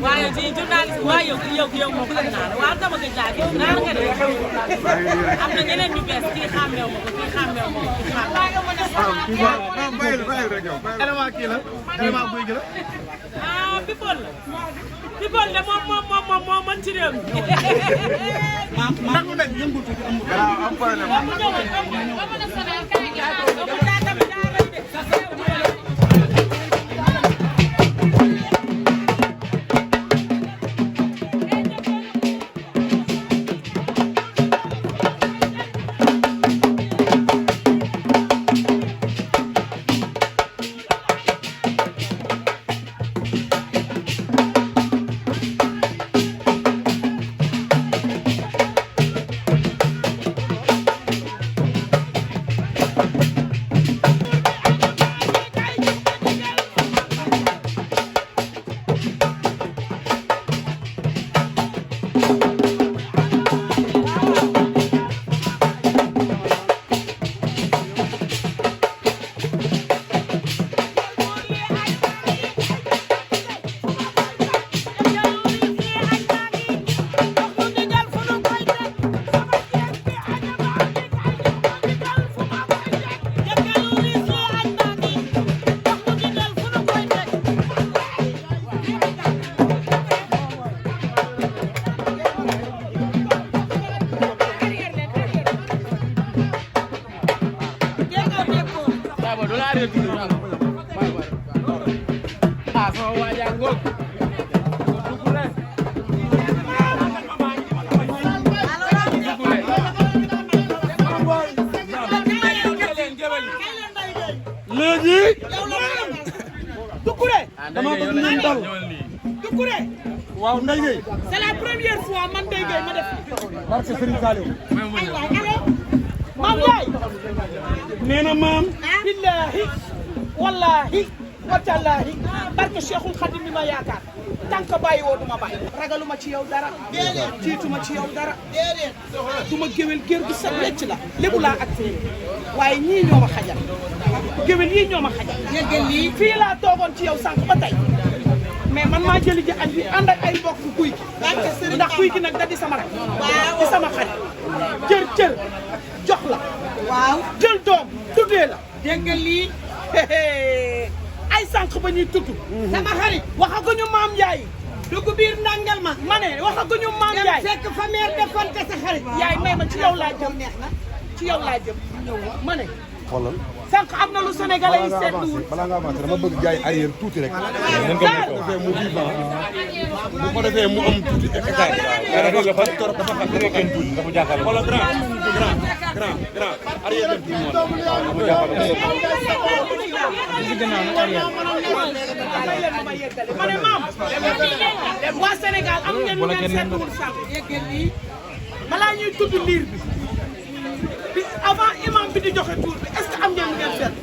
waaye ci journaliste waaye yow moom xam naa la waaw dama gëj laa gis naa nga de am na ñeneen ñu bees kii xàmmeewu ma ko kii xàmmeewu ma ko kii xàmmeewu ma ko. bàyyil rek yow élément kii la élément buy gi la. ah people la people de moom mën ci réew mi. nangu nañ yëngu tuuti amul. waaw am problème. dama bëgg ñu dal Doucouré waaw Ndeye Gueye c'est la première fois man Ndeye Gueye ma def barke Serigne Saliou maam yaay nee na maam billahi wallahi watallaahi barke Cheikhul Khadim mi ma yaakaar tant que bàyyi woo duma bàyyi ragaluma ci yow dara tiituma ci yow dara duma géwél géer gu set wecc la lébu laa ak fii waaye ñii ñoo ma xajal géwél yii ñoo ma xajal fii laa toogoon ci yow sànq ba tey mais man maa jëli ji añ bi ànd ak ay mbokk guy gi ndax guy gi nag da di sama rek di sama xarit cër jox la waaw jël doom tuddee la dégg nga lii ay sànq ba ñuy tudd sama xarit waxaguñu maam Ndiaye dugg biir ndàngal ma ne waxaguñu maam Ndiaye fekk fa meer defoon te sa xarit yaay may ma ci yow laa jëm ci yow laa jëm ma ne xoolal sànq am na lu sénégalais yi seetluwul balaa ngaa avancé dama bëgg jaay arrière tuuti rek bu ko defee mu am tuuti écart dafa xam dafa kenn tuuti dafa jàkkaarloo xoolal grand arrière dem tuuti moom dafa jàkkaarloo ci gannaaw nag arrière ma ne maam waa Sénégal am ngeen lu ngeen seetluwul sànq balaa ñuy tudd liir bi avant imam bi di joxe tuur bi est-ce que am ngeen lu ngeen seet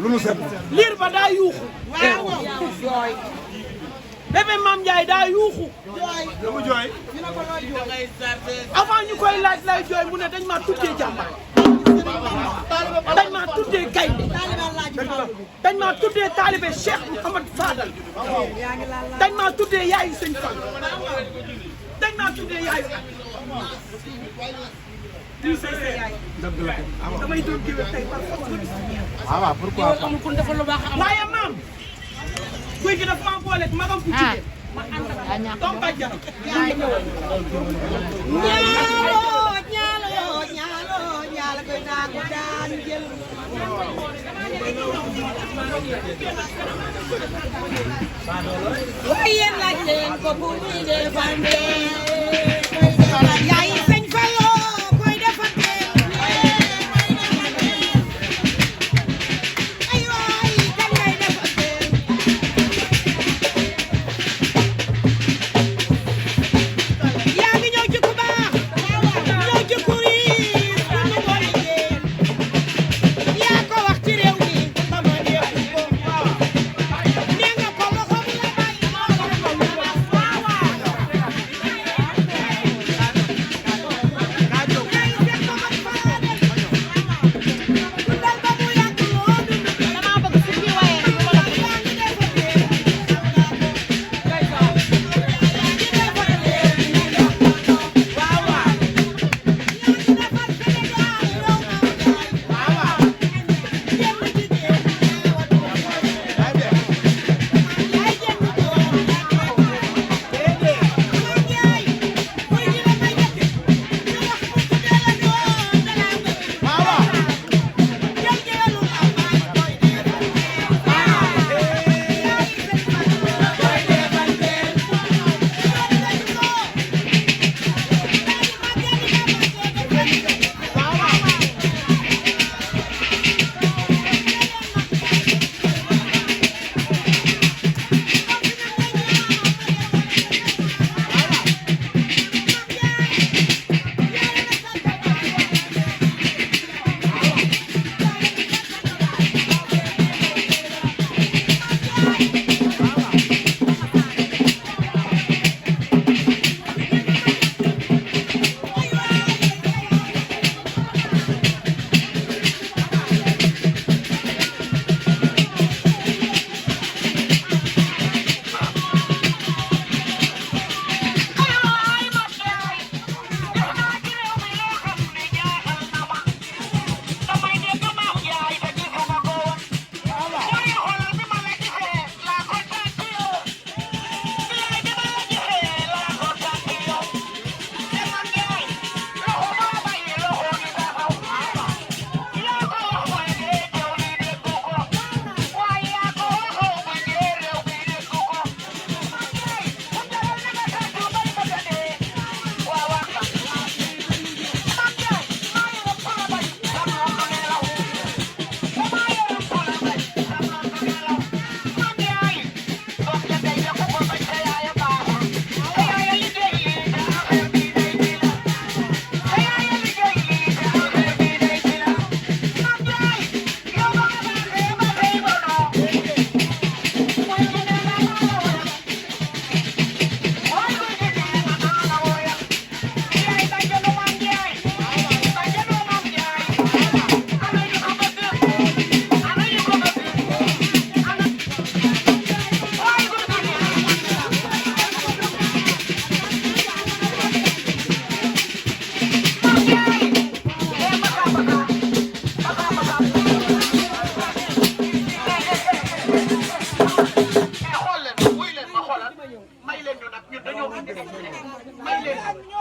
lu nu seet liir ba daa yuuxu jooy bébé Mame Ndiaye daa yuuxu lu mu jooy avant ñu koy laaj lay jooy mu ne dañ maa tuddee jàmbaar dañ maa tuddee gaynde dañ maa tuddee taalibe Cheikh Mouhamad Fadal dañ maa tuddee yaayu sëñ Fall dañ maa tuddee yaayu damay doon géwél tey par force waaw pourquoi pas amul kun defal lu baax waaye maam guy gi daf maa boole magam ku jigéen ma ànd ak doom bàjjan ñaalo koy naa ko daan jël waaye yéen laaj leen ko bu muy defande yaay sëñ Fallu koy defande ay waay kan ngay defande yaa ngi ñëw ci ku baax ñëw ci ku riis ñu boole jéem yaa ko wax ci réew mi mama dégg ko nee nga ko loxo bu la bàyyi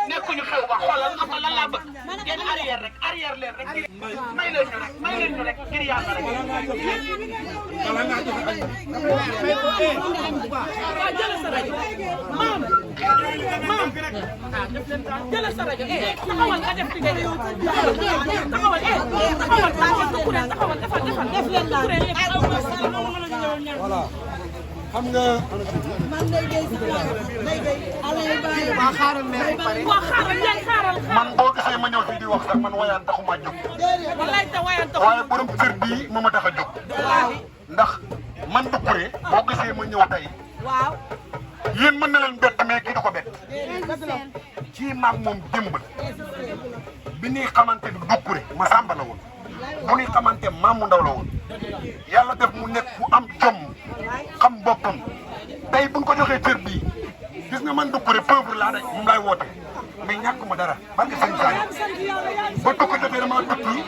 nekkuñu xew ba xoolal xam nga lan laa bëgg ngeen arrière leen rek may leen ñu rek ngir yàlla rek. bala ngaa joxe añ. waaw jëlee sa rajo maam jëlee sa rajo taxawal nga def li ngay def taxawal def leen daal voilà xam nga. man day gay si waa xaaral mais pare. waa xaaral man boo gisee ma ñëw fii di wax sax man wayaan taxuma jóg. wallaay te wayaan taxu waaye borom kër bii moo ma tax a jóg. ndax man Doucouré boo gisee ma ñëw tey. waaw yéen mën na leen bett mais kii du ko bett. ci maag moom démb bi ñuy xamante ni Doucouré ma sàmba la woon. bu ñuy xamante maamu ndaw la woon. yàlla def mu nekk ku am jom xam boppam tey buñ ko joxee cër bii gis nga man Doucouré pauvre laa de moom laay woote mais ñàkk ma dara parce que sëñ Saali ba tukki jotee damaa tukki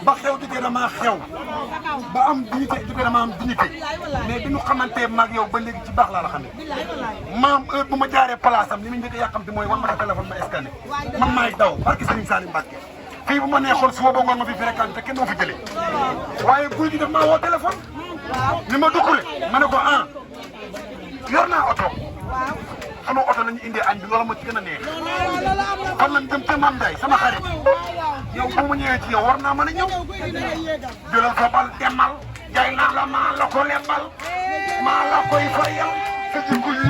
ba xew jotee damaa xew ba am dignité jotee damaa am dignité mais bi ñu xamante maag yow ba léegi ci baax laa la xam ne maam heure bu ma jaaree place am li mu njëkk a yàqamti mooy wan ma sa téléphone ma scanné man maay daw parce que sëñ Saali Mbàkke fii bu ma neexoon suba ba ngoon ma fi fréquenté te kenn doo fi jëlee waaye guy gi daf maa woo téléphone ni ma Doucouré ma ne ko ah yor naa oto sunu oto la ñu indee añ bi loola ma ci gën a neex kon lan jëm te Mame Ndiaye sama xarit yow bu ma ñëwee ci yow war naa mën a ñëw jëlal sa bal demal jaay naa la maa la ko lebal maa la koy fayal sa jikko yi